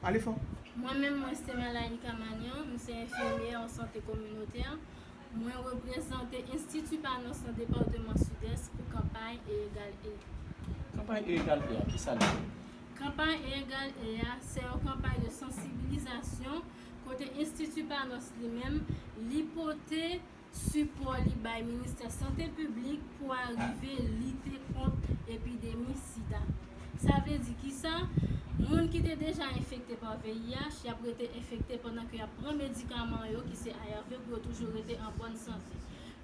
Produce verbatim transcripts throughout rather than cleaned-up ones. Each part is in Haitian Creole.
Ale fò. Mwen menm, mwen se Malaïka Magnan, mwen se enfimyè an sante kominotè. Mwen reprezante Enstiti Panos nan depatman Sidès pou kanpay E egal E. Kanpay E egal E a, kisa l ye? Kanpay E egal E a, se yon kanpay de sansibilizasyon kote Enstiti Panos li menm, li pote sipò li bay Ministè Sante Piblik pou arive lite kont epidemi sida. Sa vle di kisa? Moun ki te deja enfekte pa V I H, y ap rete enfekte pandan ke y ap pran medikaman yo ki se A R V pou yo toujou rete an bòn sante.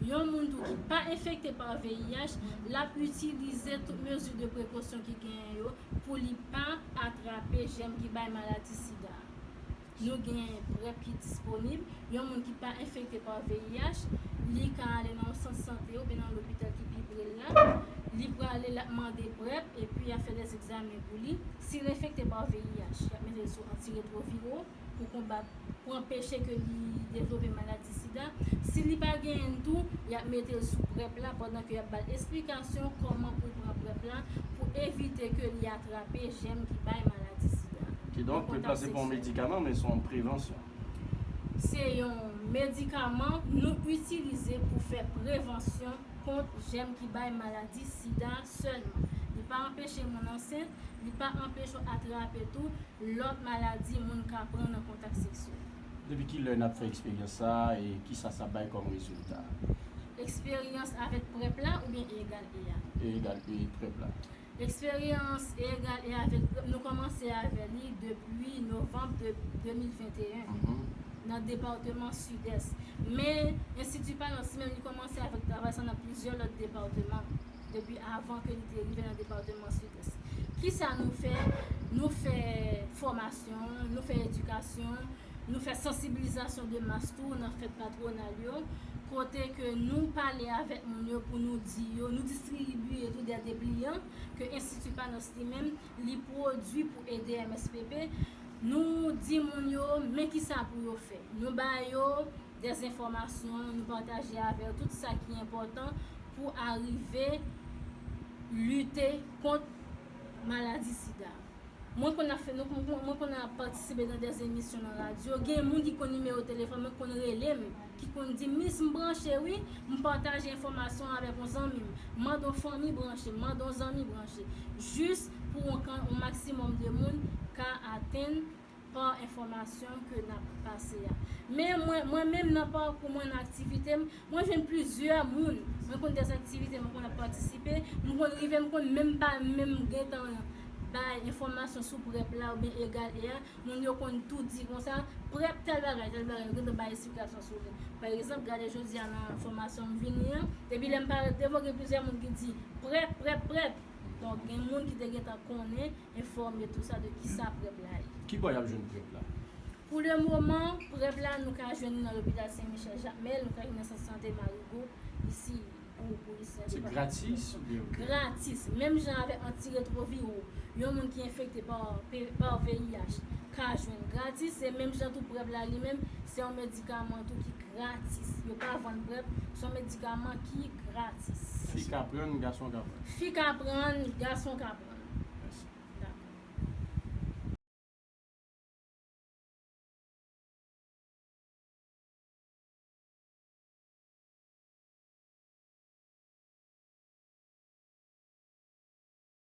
Yon moun tou ki pa enfekte pa V I H, l ap itilize tout mezi de prekosyon ki genyen yo pou li pa atrape jèm ki bay maladi sida. Nou gen prèp ki disponib. Yon moun ki pa enfekte pa V I H, li ka ale nan yon sant sante oubyen nan lopital ki pi pre l la. Li prale, l ap mande prèp, epi y ap fè dè egzamen pou li. Si l enfekte pa V I H, y ap mete l sou antiretwoviro pou konbat, pou anpeche ke li devlope maladi sida. Si li pa genyen l tou, y ap mete l sou prèp la pandan ke y ap ba l esplikasyon kòman pou l pran prèp la pou evite ke li atrape jèm ki bay maladi sida. Kidonk, prèp la se pa yon medikaman, men se yon prevansyon. Se yon medikaman nou itilize pou fè prevansyon kont jèm ki bay maladi sida sèlman. Li pa anpeche moun ansent, li pa anpeche w atrape tou lòt maladi moun ka pran nan kontak seksyèl. Depi ki lè n ap fè eksperyans sa a e kisa sa bay kòm rezilta? Eksperyans avèk prèp la oubyen E egal E a? E egal E, prèp la. Eksperyans E egal E avèk prèp, nou kòmanse avè li depi novanm de de mil venteyen Mhm. nan depatman Sidès. Men Enstiti Panos menm li kòmanse avèk travay sa nan plizyè lòt depatman depi avan ke li te rive nan depatman Sidès. Kisa nou fè? Nou fè fòmasyon, nou fè edikasyon, nou fè sansibilizasyon de mas tou nan fèt patwonal yo, kote ke nou pale avèk moun yo pou nou di yo, nou distribiye tou dè depliyan ke Enstiti Panos li menm li pwodui pou ede M S P P. Nou di moun yo men kisa pou yo fè. Nou ba yo dè enfòmasyon, nou pataje avè yo tout sa ki enpòtan pou arive lite kont maladi sida. Mwen konn ap fè, nou, mwen, mwen konn ap patisipe nan dè emisyon nan radyo. Gen moun ki konn nimewo telefòn mwen, konn rele m, ki konn di m, "Miss, m branche wi, m pataje enfòmasyon avèk yon zanmi m, mande yon fanmi branche, mande yon zanmi branche." Jis pou yon, kan, yon maksimòm de moun ka atenn pa enfòmasyon ke n ap pase a. Men mwen, mwen menm nan pakou mwen, nan aktivite m, mwen jwenn plizyè moun. Mwen konn dè aktivite mwen konn ap patisipe, mwen konn rive, mwen konn menm pa menm gentan bay enfòmasyon sou prèp la oubyen egal E a, moun yo konn tou di konsa, prèp tèl bagay, tèl bagay, yo gentan bay esplikasyon sou li. Pa egzanp, gade jodi a nan fòmasyon m vini an, depi lè m parèt devan, gen plizyè moun ki di, "Prèp, prèp, prèp." Donk, gen moun ki te gentan konnen, enfòme tou sa de kisa prèp la ye. Ki bò y ap jwenn prèp la? Pou le moman, prèp la, nou ka jwenn li nan lopital Sen Michèl Jakmèl, nou ka jwenn nan sant sante Marigo, isi, pou, pou isi nan Se depatman. Gratis oubyen? Gratis. Menm jan avèk antiretwoviro, yon moun ki enfekte pa, pa V I H ka jwenn gratis, se menm jan tou prèp la li menm, se yon medikaman tou ki gratis. Yo pa vann prèp, se yon medikaman ki gratis. Fi ka pran, gason ka pran. Fi ka pran, gason ka pran.